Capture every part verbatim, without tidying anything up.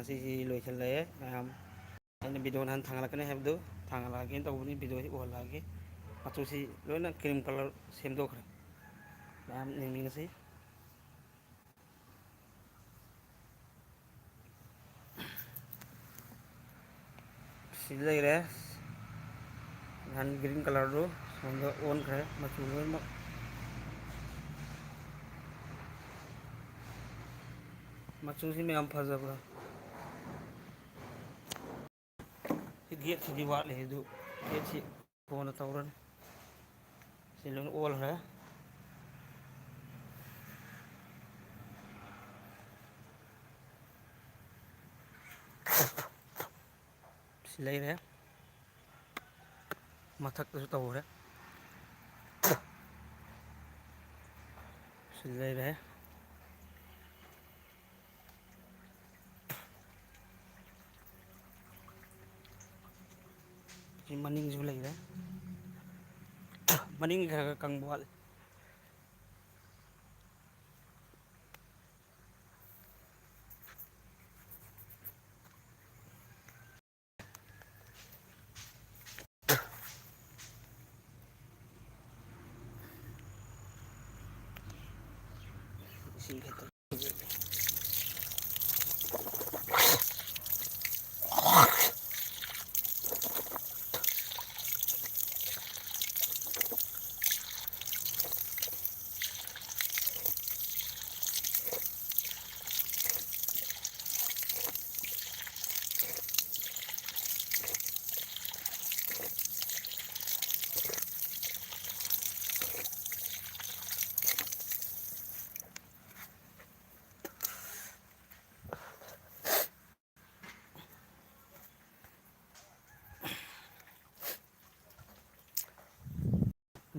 ꯉꯁꯤꯁꯤ ꯂꯣꯏꯁꯤꯜꯂꯛꯑꯦ ꯃꯌꯥꯝ꯫ ꯑꯩꯅ ꯚꯤꯗꯤꯑꯣ ꯅꯍꯥꯟ ꯊꯥꯡꯒꯠꯂꯛꯀꯅꯤ ꯍꯥꯏꯕꯗꯨ ꯊꯥꯡꯒꯠꯂꯛꯑꯒꯦꯅ ꯇꯧꯕꯅꯤ, ꯚꯤꯗꯤꯑꯣꯁꯤ ꯎꯍꯜꯂꯛꯑꯒꯦ꯫ ꯃꯆꯨꯁꯤ ꯂꯣꯏꯅ ꯀ꯭ꯔꯤꯝ ꯀꯂꯔ ꯁꯦꯝꯗꯣꯛꯈ꯭ꯔꯦ꯫ ꯃꯌꯥꯝ ꯌꯦꯡꯃꯤꯟꯅꯁꯤ꯫ ꯁꯤ ꯂꯩꯔꯦ꯫ ꯅꯍꯥꯟ ꯒ꯭ꯔꯤꯟ ꯀꯂꯔꯗꯨ ꯁꯣꯝꯗ ꯑꯣꯟꯈ꯭ꯔꯦ ꯃꯆꯨ ꯂꯣꯏꯅꯃꯛ꯫ ꯃꯆꯨꯁꯤ ꯃꯌꯥꯝ ꯐꯖꯕ꯭ꯔꯥ? ꯁꯤ ꯒꯦꯠꯁꯤꯗꯤ ꯋꯥꯠꯂꯤ, ꯑꯗꯨ ꯒꯦꯠꯁꯤ ꯀꯣꯟꯅ ꯇꯧꯔꯅꯤ꯫ ꯁꯤ ꯂꯣꯏꯅ ꯑꯣꯜꯈ꯭ꯔꯦ꯫ ꯁꯤ ꯂꯩꯔꯦ꯫ ꯃꯊꯛꯇꯁꯨ ꯇꯧꯔꯦ꯫ ꯁꯤ ꯂꯩꯔꯦ꯫ ꯁꯤ ꯃꯅꯤꯡꯁꯨ ꯂꯩꯔꯦ꯫ ꯃꯅꯤꯡ ꯈꯔ ꯈꯔ ꯀꯪꯕ ꯋꯥꯠꯂꯤ꯫ ꯏꯁꯤꯡ ꯈꯛꯇ꯫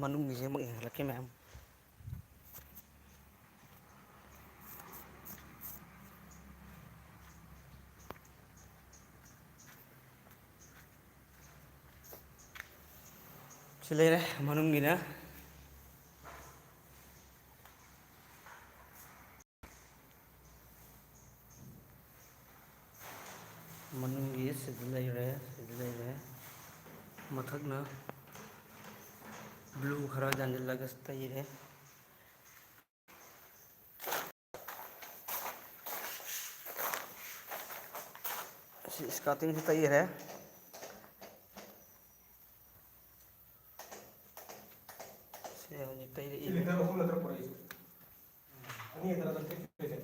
ꯃꯅꯨꯡꯒꯤꯁꯦ ꯑꯃꯨꯛ ꯌꯦꯡꯍꯜꯂꯛꯀꯦ ꯃꯌꯥꯝ꯫ ꯁꯤ ꯂꯩꯔꯦ ꯃꯅꯨꯡꯒꯤꯅ꯫ ꯃꯅꯨꯡꯒꯤ ꯁꯤꯗ ꯂꯩꯔꯦ, ꯁꯤꯗ ꯂꯩꯔꯦ꯫ ꯃꯊꯛꯅ blue ꯈꯔ ꯌꯥꯟꯁꯤꯜꯂꯒ ꯇꯩꯔꯦ꯫ ꯁꯤ skirting ꯁꯤ ꯇꯩꯔꯦ꯫ ꯁꯤ ꯍꯧꯖꯤꯛ ꯁꯤ ꯇꯩꯔꯛꯏ꯫ Litre ꯑꯍꯨꯝ ꯅꯠꯇ꯭ꯔ ꯄꯨꯔꯛꯏꯁꯦ? ꯑꯅꯤ ꯅꯠꯇ꯭ꯔ ꯅꯪ ꯊꯛꯇꯣꯏꯁꯦ?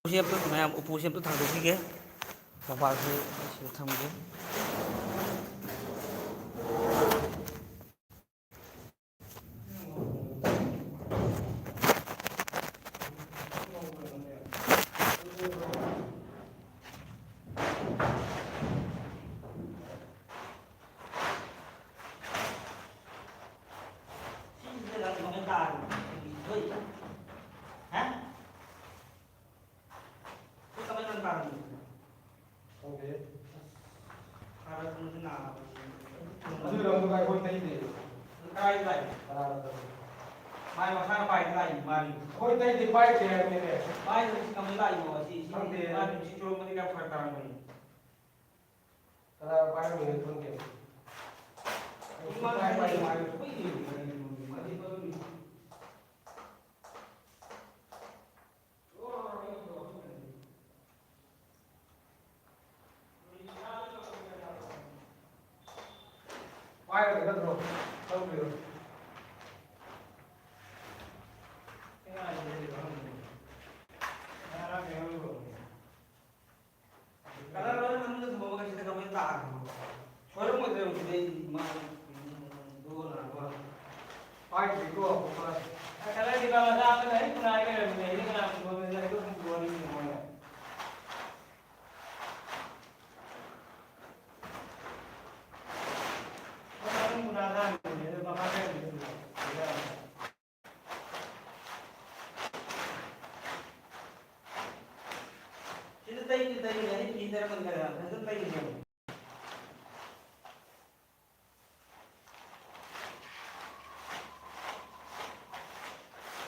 ꯎꯄꯨꯁꯦ ꯑꯝꯇ, ꯃꯌꯥꯝ, ꯎꯄꯨꯁꯦ ꯑꯝꯇ ꯊꯥꯡꯗꯣꯛꯈꯤꯒꯦ꯫ ꯃꯣꯕꯥꯏꯜꯁꯦ ꯑꯩ ꯁꯤꯗ ꯊꯝꯒꯦ꯫ ꯁꯤꯁꯤꯗ ꯅꯪ ꯀꯃꯥꯏꯅ ꯇꯥꯔꯤꯅꯣ? ꯍꯥ? ꯁꯤ ꯀꯃꯥꯏꯅ ꯅꯪ ꯇꯥꯔꯝꯃꯤꯅꯣ? ꯈꯪꯗꯦ꯫ ꯑꯗꯨ ꯂꯝꯗꯨꯒ ꯑꯩꯈꯣꯏ ꯇꯩꯗꯦ꯫ ꯀꯗꯥꯏꯗ ꯂꯥꯛꯏ? ꯀꯅꯥꯅꯣ ꯇꯧꯔꯤ? ꯃꯥꯏ ꯃꯁꯥꯅ ꯄꯥꯏꯗ ꯂꯥꯛꯏ ꯃꯥꯅꯤ꯫ ꯑꯩꯈꯣꯏ ꯇꯩꯗꯦ, ꯄꯥꯏꯗꯦ ꯍꯥꯏꯕꯅꯤꯅꯦ꯫ ꯃꯥꯏ ꯍꯧꯖꯤꯛ ꯀꯃꯥꯏꯅ ꯂꯥꯛꯏꯅꯣ ꯁꯤ? ꯁꯤ ꯈꯪꯗꯦ꯫ ꯃꯥ ꯅꯨꯡꯁꯤꯠ ꯆꯨꯔꯝꯕꯗꯤ ꯌꯥꯝ ꯐꯔꯛ ꯇꯥꯔꯝꯒꯅꯤ꯫ ꯀꯅꯥ ꯄꯥꯏꯔꯝꯃꯤꯅꯣ ꯈꯪꯗꯦ꯫ ꯏꯃꯥꯅ ꯄꯥꯏ-, ꯄꯥꯏ-, ꯍꯥꯏꯔꯤꯅꯦ꯫ ꯄꯥꯏ-, ꯑꯩꯈꯣꯏ ꯌꯦꯡꯉꯤꯅꯦ꯫ ꯃꯥꯗꯤ ꯄꯥꯏꯔꯝꯃꯤ꯫ ꯄꯥꯏꯔꯒ ꯅꯠꯇ꯭ꯔꯣ? ꯇꯧꯕꯤꯔꯣ꯫ ꯀꯂꯔ ꯂꯣꯏꯅ ꯃꯅꯨꯡꯗ ꯊꯝꯃꯝꯃꯒ ꯁꯤꯗ ꯀꯃꯥꯏꯅ ꯇꯥꯈ꯭ꯔꯤꯅꯣ? ꯁꯣꯏꯔꯝꯃꯣꯏꯗ꯭ꯔꯣ ꯁꯤꯗꯩ ꯃꯥ ꯗꯣꯅ ꯗꯣꯅ꯫ ꯄꯥꯏꯗ꯭ꯔꯤꯀꯣ, ꯀꯂꯔ꯫ ꯀꯂꯔꯗꯤ ꯃꯥ ꯃꯆꯥ ꯑꯃ ꯂꯩ, ꯈꯨꯟꯅꯥꯏ ꯂꯩꯔꯝꯃꯤꯅꯦ, ꯑꯩꯗꯤ ꯀꯅꯥ ꯈꯪꯕꯅꯣ, ꯑꯩꯗꯣ ꯍꯨꯟꯗꯣꯛꯑꯅꯤ ꯃꯣꯏꯅ꯫ ꯃꯣꯏ ꯃꯅꯨꯡ ꯈꯨꯟꯅꯥ ꯊꯥꯔꯝꯃꯤꯅꯦ, ꯑꯗꯣ ꯃꯈꯥ ꯂꯩꯔꯝꯃꯤꯅꯦ꯫ ꯁꯤꯗ ꯇꯩꯔꯤ, ꯇꯩꯔꯤ, ꯑꯩ ꯐꯤ ꯇꯩꯔꯝꯕꯅꯤ ꯀꯩꯅꯣ, ꯐꯖꯅ ꯇꯩꯔꯤ ꯀꯩꯅꯣ꯫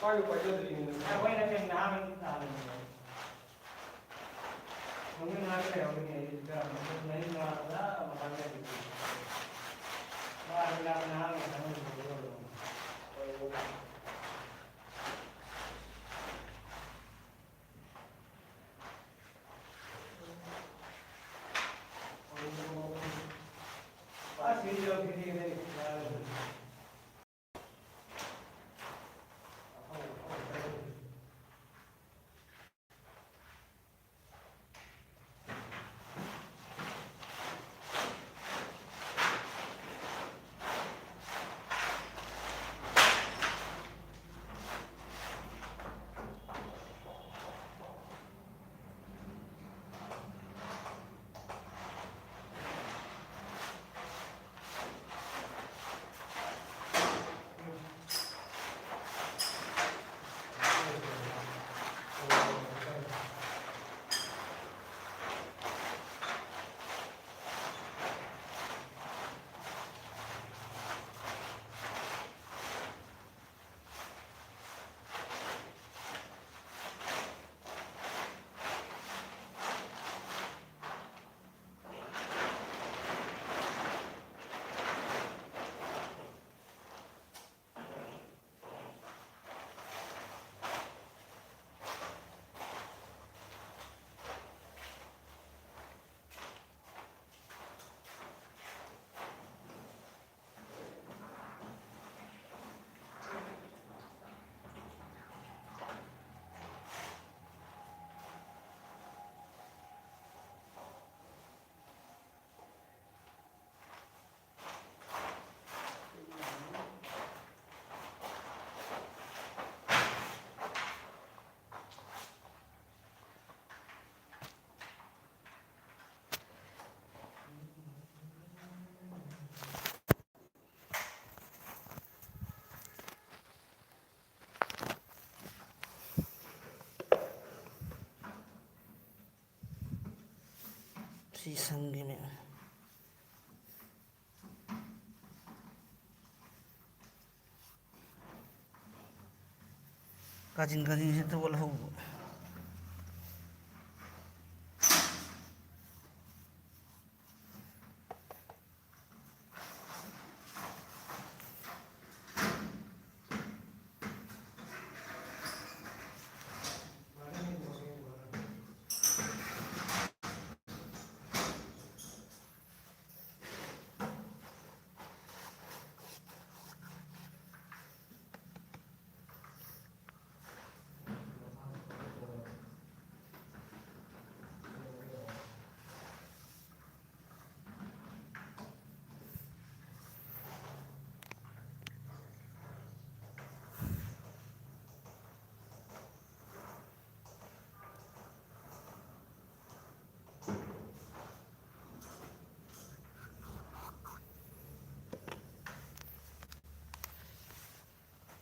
ꯄꯥꯏꯕꯨ ꯄꯥꯏꯖꯗ꯭ꯔꯤꯅꯦ꯫ ꯑꯩꯈꯣꯏꯅ ꯀꯩꯅꯣ ꯅꯍꯥꯟ ꯅꯍꯥꯟ ꯅꯨꯃꯤꯠ ꯅꯍꯥꯟ ꯂꯩꯍꯧꯔꯤꯅꯦ, ꯑꯩ ꯁꯤꯗ ꯅꯨꯃꯤꯠ ꯅꯍꯥꯟ ꯃꯈꯥ ꯂꯩꯔꯤꯅꯦ꯫ ꯃꯥ ꯅꯍꯥꯟ ꯅꯍꯥꯟ ꯂꯩꯍꯧꯔꯤꯅꯦ꯫ ꯁꯤ ꯁꯝꯒꯤ ꯃꯌꯥꯝ꯫ ꯀꯥꯆꯤꯟ ꯀꯥꯆꯤꯟꯁꯦ ꯇꯧꯍꯜꯍꯧꯕ꯫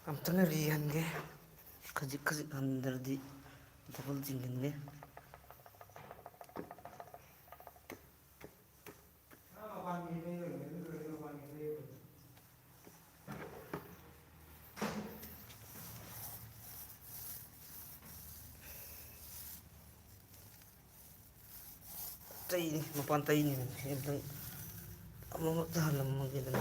ꯑꯝꯇꯪꯒ ꯔꯤꯍꯟꯒꯦ꯫ ꯈꯖꯤꯛ ꯈꯖꯤꯛ ꯍꯟꯗ꯭ꯔꯗꯤ ꯗꯕꯜ ꯆꯤꯡꯍꯟꯒꯦ꯫ ꯇꯩꯅꯤ, ꯃꯄꯥꯟ ꯇꯩꯅꯤ꯫ ꯁꯤ ꯑꯝꯇꯪ ꯑꯃꯃꯛꯇ ꯍꯜꯂꯝꯃꯒꯦꯗꯅ꯫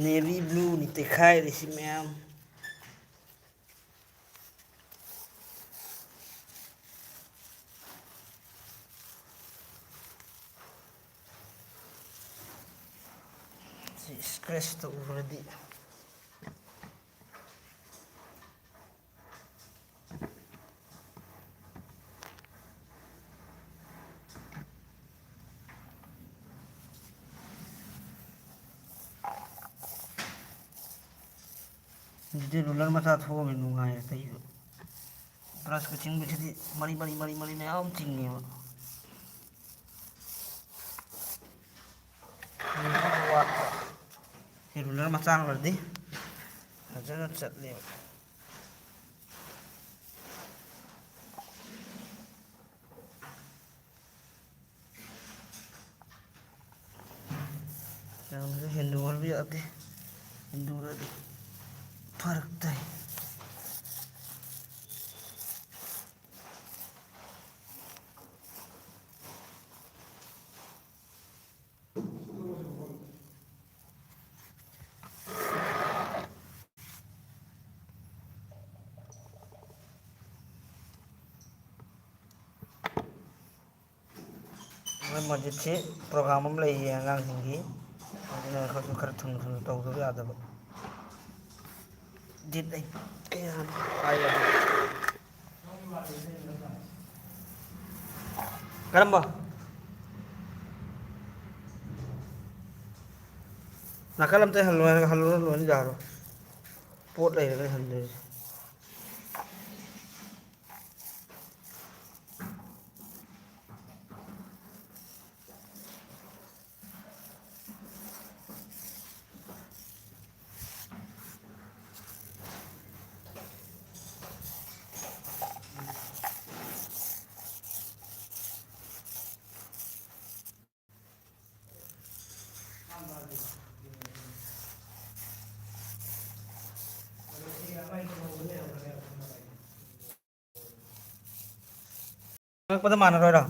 Navy blueꯅꯤ ꯇꯩꯈꯥꯏꯔꯤꯁꯤ ꯃꯌꯥꯝ꯫ ꯁꯤ scratchꯇ ꯎꯈ꯭ꯔꯗꯤ꯫ ꯑꯗꯨꯗꯤ ruler ꯃꯆꯥ ꯊꯣꯛꯑꯒ ꯅꯨꯡꯉꯥꯏꯔꯦ ꯇꯩꯕ꯫ Brushꯀ ꯆꯤꯡꯕꯁꯤꯗꯤ ꯃꯔꯤ ꯃꯔꯤ ꯃꯔꯤ ꯃꯔꯤ ꯃꯌꯥꯝ ꯑꯃ ꯆꯤꯡꯉꯦꯕ꯫ ꯋꯥꯠꯄ꯫ ꯁꯤ ruler ꯃꯆꯥ ꯑꯣꯏꯔꯗꯤ ꯐꯖꯅ ꯆꯠꯂꯦꯕ꯫ ꯌꯥꯝꯅꯁꯨ ꯍꯦꯟꯗꯣꯛꯍꯟꯕ ꯌꯥꯗꯦ, ꯍꯦꯟꯗꯣꯛꯑꯗꯤ ꯐꯔꯛ ꯇꯥꯏ꯫ ꯃꯣꯏ ꯃꯁꯖꯤꯠꯁꯤ ꯄ꯭ꯔꯣꯒ꯭ꯔꯥꯝ ꯑꯃ ꯂꯩꯌꯦ ꯑꯉꯥꯡꯁꯤꯡꯒꯤ, ꯑꯗꯨꯅ ꯑꯩꯈꯣꯏꯁꯨ ꯈꯔ ꯊꯨꯅ ꯊꯨꯅ ꯇꯧꯗꯕ ꯌꯥꯗꯕ꯫ ꯗꯦꯠ ꯑꯩꯠ ꯀꯌꯥꯅꯣ ꯍꯥꯏꯕꯅꯤ꯫ ꯀꯔꯝꯕ? ꯅꯥꯀꯜ ꯑꯝꯇ ꯍꯜꯂꯣ ꯍꯥꯏꯔꯒ ꯍꯜꯂꯨꯔ ꯂꯣꯏꯅ ꯌꯥꯔꯣꯏ꯫ ꯄꯣꯠ ꯂꯩꯔꯒ ꯍꯟꯗꯣꯏꯁꯦ꯫ ꯆꯪꯉꯛꯄꯗ ꯃꯥꯟꯅꯔꯣꯏꯔꯣ?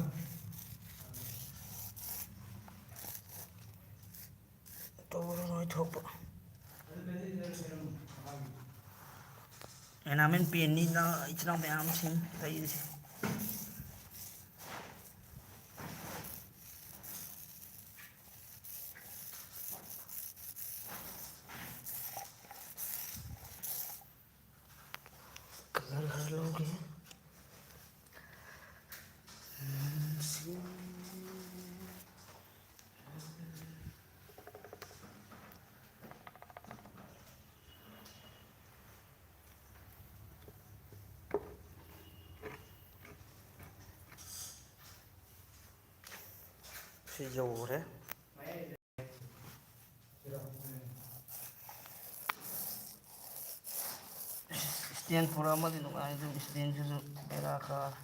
ꯇꯧꯔꯔꯣꯏ ꯊꯣꯛꯄ꯫ ꯑꯦꯅꯥꯃꯦꯟ ꯄꯦꯟꯅꯤꯅ ꯏꯆꯤꯟ ꯏꯅꯥꯎ ꯃꯌꯥꯝꯁꯤꯡ ꯂꯩꯔꯤꯁꯦ꯫ ꯀꯂꯔ ꯈꯔ ꯂꯧꯒꯦ꯫ ꯎꯝ, ꯁꯤ꯫ ꯁꯤ ꯌꯧꯔꯦ꯫ ꯏꯁꯇꯦꯟ ꯄꯨꯔꯛꯑꯃꯗꯤ ꯅꯨꯡꯉꯥꯏ, ꯑꯗꯨ ꯏꯁꯇꯦꯟꯁꯤꯁꯨ ꯕꯦꯔꯥ ꯀꯥꯔꯦ꯫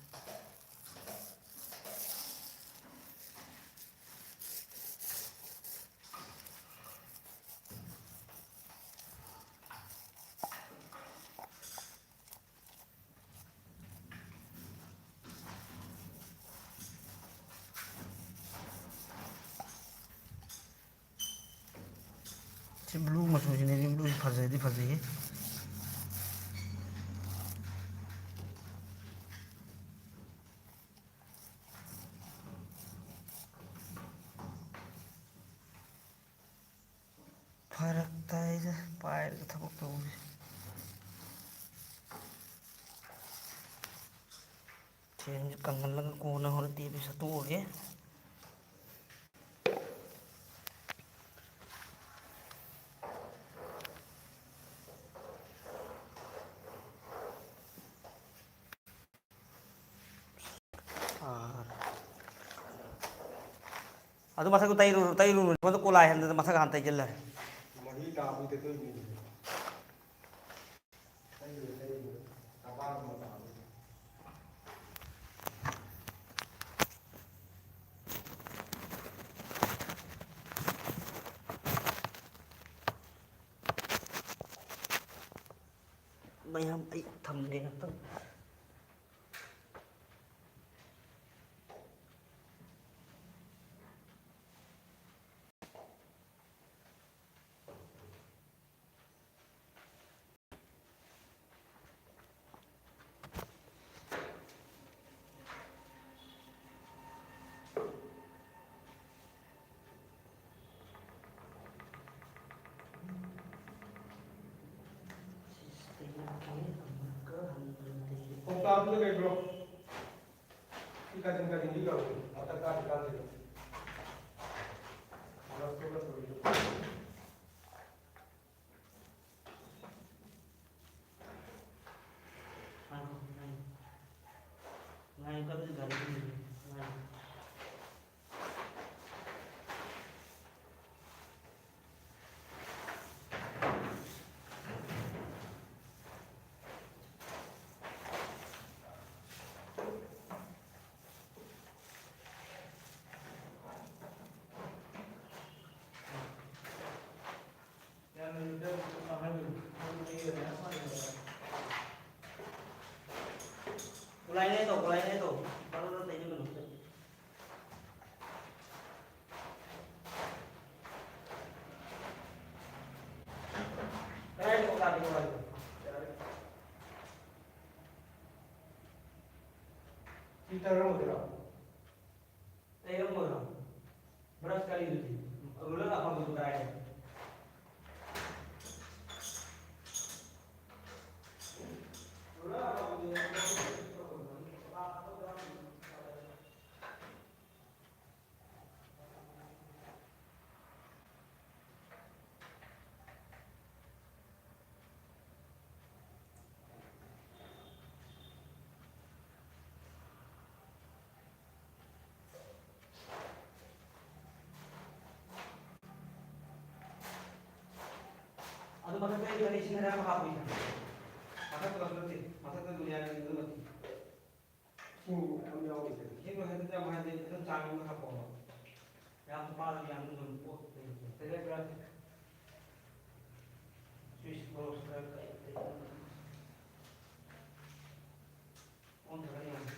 ꯁꯤ blue ꯃꯆꯨꯁꯤꯅꯦ, blue ꯁꯤ ꯐꯖꯩꯗꯤ ꯐꯖꯩꯌꯦ꯫ ꯐꯔꯛ ꯇꯥꯏꯗ ꯄꯥꯏꯔꯒ ꯊꯕꯛ ꯇꯧꯕꯁꯦ꯫ ꯐꯦꯟꯁꯦ ꯀꯪꯍꯜꯂꯒ ꯀꯣꯟꯅ ꯍꯣꯔꯦꯟ ꯇꯦꯞꯁꯦ ꯁꯠꯇꯣꯛꯑꯒꯦ꯫ ꯑꯥ꯫ ꯑꯗꯨ ꯃꯊꯛꯇ ꯇꯩꯔꯨ-, ꯇꯩꯔꯨꯅꯨ꯫ ꯁꯣꯝꯗ ꯀꯣꯂꯥꯏ ꯍꯟꯗꯅ ꯃꯊꯛ ꯍꯥꯟꯅ ꯇꯩꯁꯤꯜꯂꯦ꯫ ꯃꯍꯤ ꯇꯥꯕꯩ ꯇꯩꯗꯣꯏꯅꯦ꯫ ꯇꯩꯔꯨꯔꯦ, ꯇꯩꯔꯨꯔꯦ꯫ ꯅꯄꯥꯅ ꯀꯣꯟꯅ ꯇꯥꯕꯩ꯫ ꯃꯌꯥꯝ ꯑꯩ ꯊꯝꯒꯦ ꯉꯥꯛꯇꯪ꯫ ꯀꯧꯇꯥꯗꯨꯗ ꯂꯩꯕ꯭ꯔꯣ? ꯁꯤ ꯀꯥꯆꯤꯟ ꯀꯥꯆꯤꯟꯗꯤ ꯇꯧꯔꯣ꯫ ꯃꯊꯛ ꯀꯥꯗ꯭ꯔꯤ ꯀꯥꯟꯁꯤꯗ꯫ ꯒ꯭ꯂꯥꯁꯇꯨꯒ ꯇꯧꯔꯤꯗꯨ꯫ ꯉꯥꯏꯈꯣ, ꯉꯥꯏꯈꯣ꯫ ꯉꯥꯏꯈꯣ, ꯑꯗꯨꯗꯤ ꯒꯥꯔꯤ ꯊꯤꯟꯕꯤꯔꯣ꯫ ꯉꯥꯏꯈꯣ꯫ ꯂꯥꯏꯅꯦ ꯇꯧ, ꯂꯥꯏꯅꯦ ꯇꯧ꯫ ꯇꯧꯔꯣ, ꯇꯧꯔꯣ, ꯇꯩꯅꯒꯅꯨ꯫ ꯀꯗꯥꯏꯗ ꯀꯣꯛ ꯇꯥꯗꯣꯏꯅꯣ ꯍꯥꯏꯕ? ꯁꯤ ꯇꯔꯝꯃꯗꯣꯏꯔꯣ? ꯇꯩꯔꯝꯃꯣꯏꯔꯣ? ꯕ꯭ꯔꯁ ꯀꯔꯤꯗꯨꯗꯤ? ꯔꯨꯂꯔ ꯑꯐꯕꯗꯨ ꯀꯗꯥꯏꯗ? ꯑꯗꯨ ꯃꯊꯛꯇ ꯑꯩ ꯏꯁꯤꯡ ꯈꯔ ꯌꯥꯝ ꯍꯥꯞꯄꯨ, ꯏꯁꯤꯡ꯫ ꯃꯊꯛꯇ ꯀꯩꯁꯨ ꯅꯠꯇꯦ, ꯃꯊꯛꯇ ꯗꯨꯅꯤꯌꯥꯒꯤ ꯑꯗꯨ ꯅꯠꯇꯦ꯫ ꯏꯁꯤꯡ ꯃꯌꯥꯝ ꯌꯥꯎꯔꯤꯁꯦ꯫ ꯏꯁꯤꯡ ꯃꯊꯛꯇ ꯌꯥꯝ ꯍꯥꯏꯗꯤ ꯑꯗꯨꯝ ꯆꯥꯡ ꯑꯃ ꯍꯥꯞꯄꯣꯕ꯫ ꯌꯥꯝ ꯄꯥꯔꯁꯨ ꯌꯥꯝ ꯑꯗꯨꯝ ꯄꯣꯠ ꯂꯩꯕꯁꯦ꯫ ꯇꯦꯂꯦꯒ꯭ꯔꯥꯐ꯫ ꯁ꯭ꯋꯤꯁ ꯕꯣꯛꯁ ꯈꯔ ꯀꯩ ꯀꯩ ꯑꯣꯟꯊꯣꯛꯑ ꯌꯦꯡꯉꯣ꯫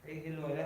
ꯑꯩꯗꯤ ꯂꯣꯏꯔꯦ꯫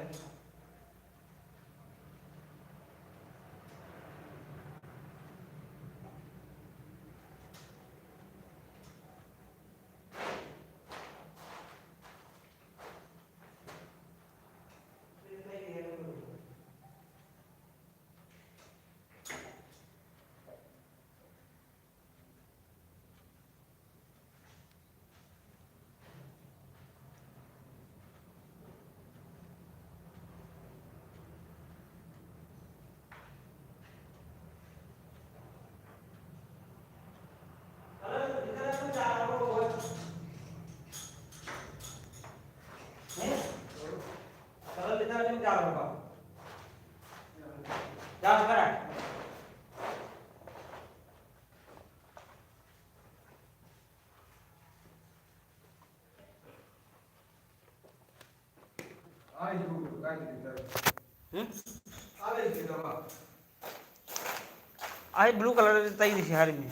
ꯑꯩ blue color ꯇꯩꯔꯤꯁꯤ ꯍꯥꯏꯔꯤꯃꯤ꯫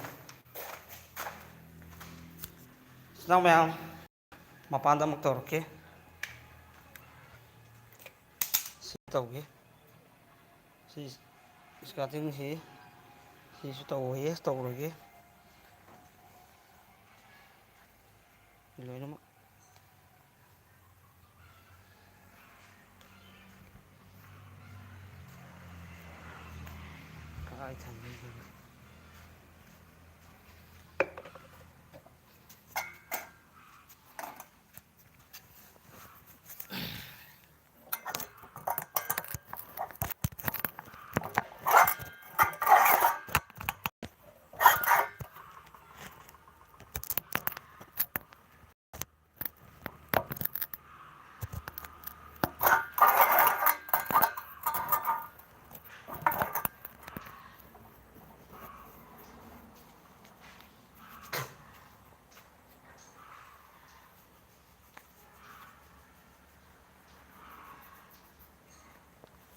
ꯏꯆꯤꯟ ꯏꯅꯥꯎ ꯃꯌꯥꯝ, ꯃꯄꯥꯟꯗ ꯑꯃꯨꯛ ꯇꯧꯔꯛꯀꯦ꯫ ꯁꯤ ꯇꯧꯒꯦ꯫ ꯁꯤ skirting ꯁꯤ, ꯁꯤꯁꯨ ꯇꯧꯕ ꯌꯦꯁ ꯇꯧꯔꯒꯦ꯫ ꯂꯣꯏꯅꯃꯛ꯫ ꯀꯥꯏ ꯊꯝꯃꯤꯅꯣ?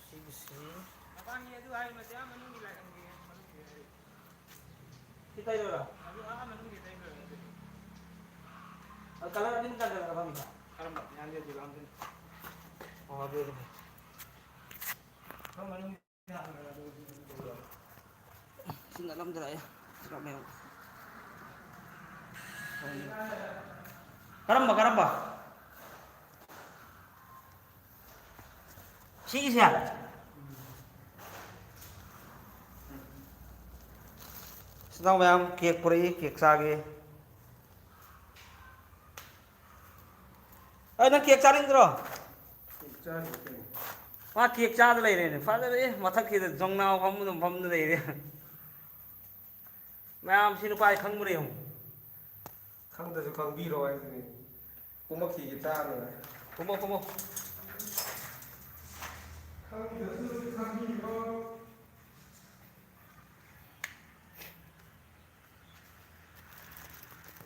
ꯁꯤꯒꯤꯁꯤ ꯃꯄꯥꯟꯒꯤ ꯑꯗꯨ ꯍꯥꯏꯔꯤꯕ ꯃꯇꯦꯛ ꯑꯃ ꯃꯅꯨꯡꯒꯤ ꯂꯥꯏꯔꯪꯒꯤ ꯃꯅꯨꯡꯒꯤ ꯍꯥꯏꯔꯤꯕ꯫ ꯁꯤ ꯇꯩꯔꯣꯔꯥ? ꯑꯗꯨ ꯑꯥ ꯃꯅꯨꯡꯒꯤ ꯇꯩꯈ꯭ꯔꯣ ꯑꯗꯨꯗꯤ꯫ ꯑꯗꯨ colour ꯑꯅꯤꯃꯛ ꯆꯥꯟꯅꯒꯗ꯭ꯔꯥ ꯈꯪꯗꯦ꯫ ꯀꯔꯝꯕ? ꯌꯥꯅꯤ ꯑꯗꯨ ꯂꯥꯝꯗꯣꯏꯅꯤ꯫ ꯑꯣ, ꯑꯗꯨ ꯑꯣꯏꯔꯗꯤ ꯐꯩ꯫ ꯁꯤ ꯅꯠꯂꯝꯗ꯭ꯔꯦ꯫ ꯁꯤ ꯂꯥꯛꯃꯦ꯫ ꯀꯔꯝꯕ, ꯀꯔꯝꯕ? ꯁꯤꯒꯤꯁꯦ? ꯏꯆꯤꯟ ꯏꯅꯥꯎ ꯃꯌꯥꯝ ꯀꯦꯛ ꯄꯨꯔꯛꯏ, ꯀꯦꯛ ꯆꯥꯒꯦ꯫ ꯑ, ꯅꯪ ꯀꯦꯛ ꯆꯥꯅꯤꯡꯗ꯭ꯔꯣ? ꯀꯦꯛ ꯆꯥꯅꯤ ꯀꯩꯅꯣ꯫ ꯃꯥ ꯀꯦꯛ ꯆꯥꯗ ꯂꯩꯔꯦꯅꯦ꯫ ꯐꯖꯔꯦ, ꯃꯊꯛꯁꯤꯗ ꯖꯣꯡꯅꯥꯎ ꯐꯝꯕꯗꯧ ꯐꯝꯗ ꯂꯩꯔꯦ꯫ ꯃꯌꯥꯝ ꯁꯤ ꯅꯨꯄꯥꯁꯤ ꯈꯪꯕ꯭ꯔꯥ ꯌꯦꯡꯉꯨ꯫ ꯈꯪꯗ꯭ꯔꯁꯨ ꯈꯪꯕꯤꯔꯣ ꯍꯥꯏꯁꯤꯅꯤ꯫ ꯀꯨꯝꯃꯛꯈꯤꯒꯦ ꯆꯥꯅꯕ꯫ ꯀꯨꯝꯃꯣ, ꯀꯨꯝꯃꯣ꯫ ꯈꯪꯗ꯭ꯔꯁꯨ ꯈꯪꯕꯤꯔꯣ꯫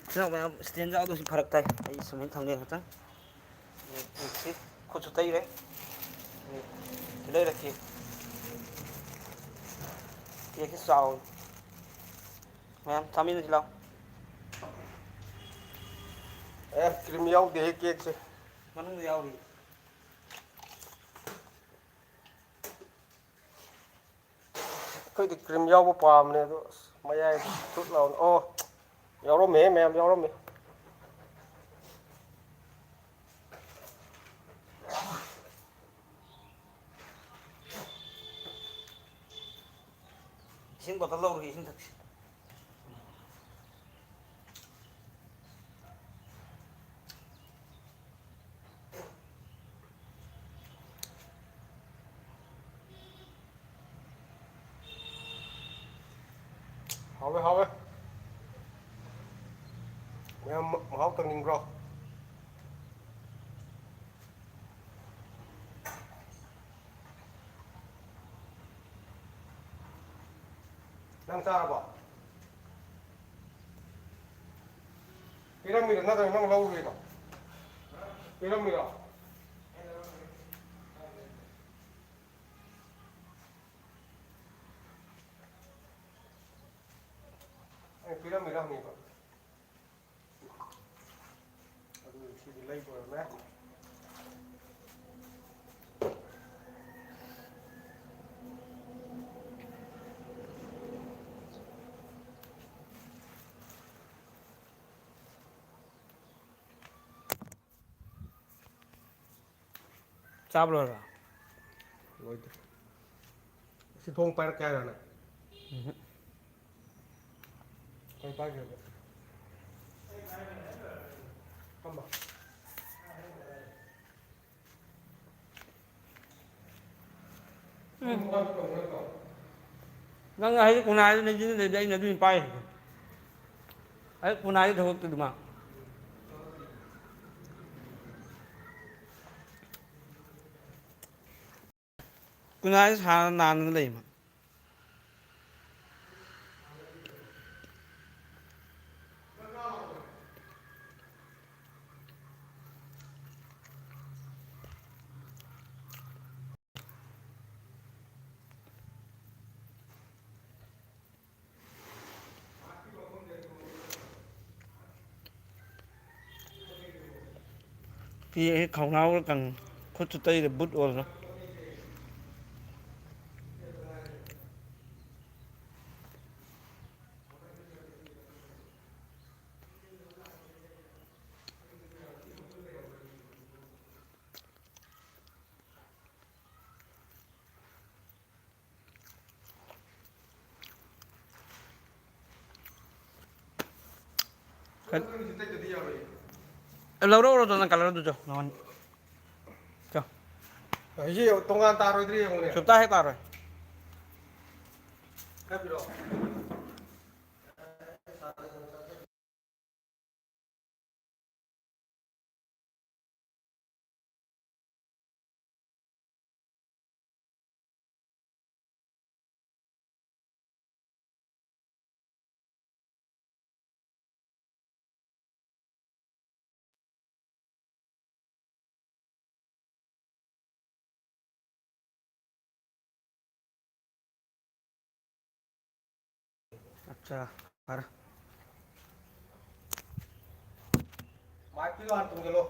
ꯏꯆꯤꯟ ꯏꯅꯥꯎ ꯃꯌꯥꯝ, stand ꯌꯥꯎꯗꯕꯁꯤ ꯐꯔꯛ ꯇꯥꯏ꯫ ꯑꯩ ꯁꯨꯃꯥꯏꯅ ꯊꯝꯒꯦ ꯉꯥꯛꯇꯪ꯫ ꯁꯤ ꯈꯨꯠꯁꯨ ꯇꯩꯔꯦ꯫ ꯁꯤ ꯂꯩꯔꯦ ꯀꯦꯛ꯫ ꯀꯦꯛꯁꯤ ꯆꯥꯎ꯫ ꯃꯌꯥꯝ ꯆꯥꯃꯤꯟꯅꯁꯤ ꯂꯥꯎ꯫ ꯑꯦ, cream ꯌꯥꯎꯗꯦꯍꯦ ꯀꯦꯛꯁꯦ꯫ ꯃꯅꯨꯡꯗ ꯌꯥꯎꯔꯤ꯫ ꯑꯩꯈꯣꯏꯗꯤ cream ꯌꯥꯎꯕ ꯄꯥꯝꯕꯅꯦ ꯑꯗꯣ, ꯑꯁ, ꯃꯌꯥꯏꯗ ꯊꯨꯠ ꯂꯥꯎꯅ꯫ ꯑꯣ, ꯌꯥꯎꯔꯝꯃꯦꯍꯦ ꯃꯌꯥꯝ, ꯌꯥꯎꯔꯝꯃꯦ꯫ ꯏꯁꯤꯡ bottle ꯂꯧꯔꯨꯒꯦ, ꯏꯁꯤꯡ ꯊꯛꯁꯤ꯫ ꯍꯥꯎꯋꯦ, ꯍꯥꯎꯋꯦ꯫ ꯃꯌꯥꯝ ꯃꯍꯥꯎ ꯇꯪꯅꯤꯡꯕ꯭ꯔꯣ? ꯅꯪ ꯆꯥꯔꯕꯣ? ꯄꯤꯔꯝꯃꯤꯔꯣ ꯅꯠꯇ꯭ꯔꯒ ꯅꯪ ꯂꯧꯔꯨꯔꯤꯔꯣ? ꯄꯤꯔꯝꯃꯤꯔꯣ? ꯑꯩ ꯄꯤꯔꯝꯃꯤꯔ ꯍꯪꯉꯤꯕ꯫ ꯑꯗꯨ ꯁꯤꯗꯤ ꯂꯩꯕ ꯑꯣꯏꯔꯝꯃꯦ꯫ ꯆꯥꯕ ꯂꯣꯏꯔꯕ? ꯂꯣꯏꯗ꯭ꯔꯤ꯫ ꯁꯤ ꯊꯣꯡ ꯄꯥꯏꯔꯛꯀꯦ ꯍꯥꯏꯔꯣ ꯅꯪ? ꯎꯝ꯫ ꯀꯩ ꯄꯥꯏꯈ꯭ꯔꯒꯦ? ꯐꯝꯕ꯫ ꯎꯝ꯫ ꯅꯪ ꯍꯥꯏꯗꯤ ꯀꯣꯟꯅ ꯍꯥꯏꯗꯤ ꯅꯪ ꯅꯤꯡꯁꯤꯡꯗ꯭ꯔꯗꯤ ꯑꯩꯅ ꯑꯗꯨꯝ ꯄꯥꯏ꯫ ꯑꯩ ꯀꯣꯟꯅ ꯍꯥꯏꯗꯤ ꯊꯕꯛꯇꯨ ꯑꯗꯨꯃ꯫ ꯀꯣꯟꯅ ꯍꯥꯏꯗꯤ ꯁꯥꯟꯅ ꯅꯥꯟꯅ ꯂꯩ ꯃꯥ꯫ ꯐꯤ ꯈꯣꯡꯅꯥꯎꯒ ꯀꯪ-, ꯈꯨꯠꯁꯨ ꯇꯩꯔꯦ ꯕꯨꯠ ꯑꯣꯏꯔꯁꯨ꯫ ꯂꯧꯔꯛꯎꯔꯣ ꯑꯗꯣ ꯅꯪ colour ꯗꯨꯁꯨ, ꯅꯉꯣꯟ-, ꯆꯣ꯫ ꯑꯩꯁꯤ ꯇꯣꯉꯥꯟ ꯇꯥꯔꯣꯏꯗ꯭ꯔꯥ ꯌꯦꯡꯉꯨꯅꯦ꯫ ꯁꯨꯞꯇꯥ ꯍꯦꯛ ꯇꯥꯔꯣꯏ꯫ ꯈꯔ ꯄꯤꯔꯛꯑꯣ꯫ ꯑꯠꯆꯥ, ꯐꯔꯦ꯫ ꯃꯥꯏꯛꯇꯨꯗ ꯍꯥꯟꯅ ꯇꯣꯡꯁꯤꯜꯂꯣ꯫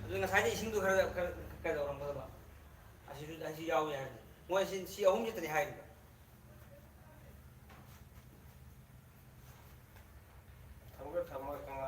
ꯑꯗꯨ ꯉꯁꯥꯏꯗꯤ ꯏꯁꯤꯡꯗꯣ ꯈꯔ, ꯈꯔ ꯀꯩꯗꯧꯔꯝꯒꯗꯕ? ꯑꯁꯤꯁꯨ, ꯑꯁꯤ ꯌꯥꯎꯏ ꯍꯥꯏꯕꯅꯤ꯫ ꯃꯣꯏ ꯁꯤ, ꯁꯤ ꯑꯍꯨꯝꯁꯤꯗꯅꯤ ꯍꯥꯏꯔꯤꯕ꯫ ꯊꯝꯒ꯭ꯔꯦ, ꯊꯝꯃꯒꯦ꯫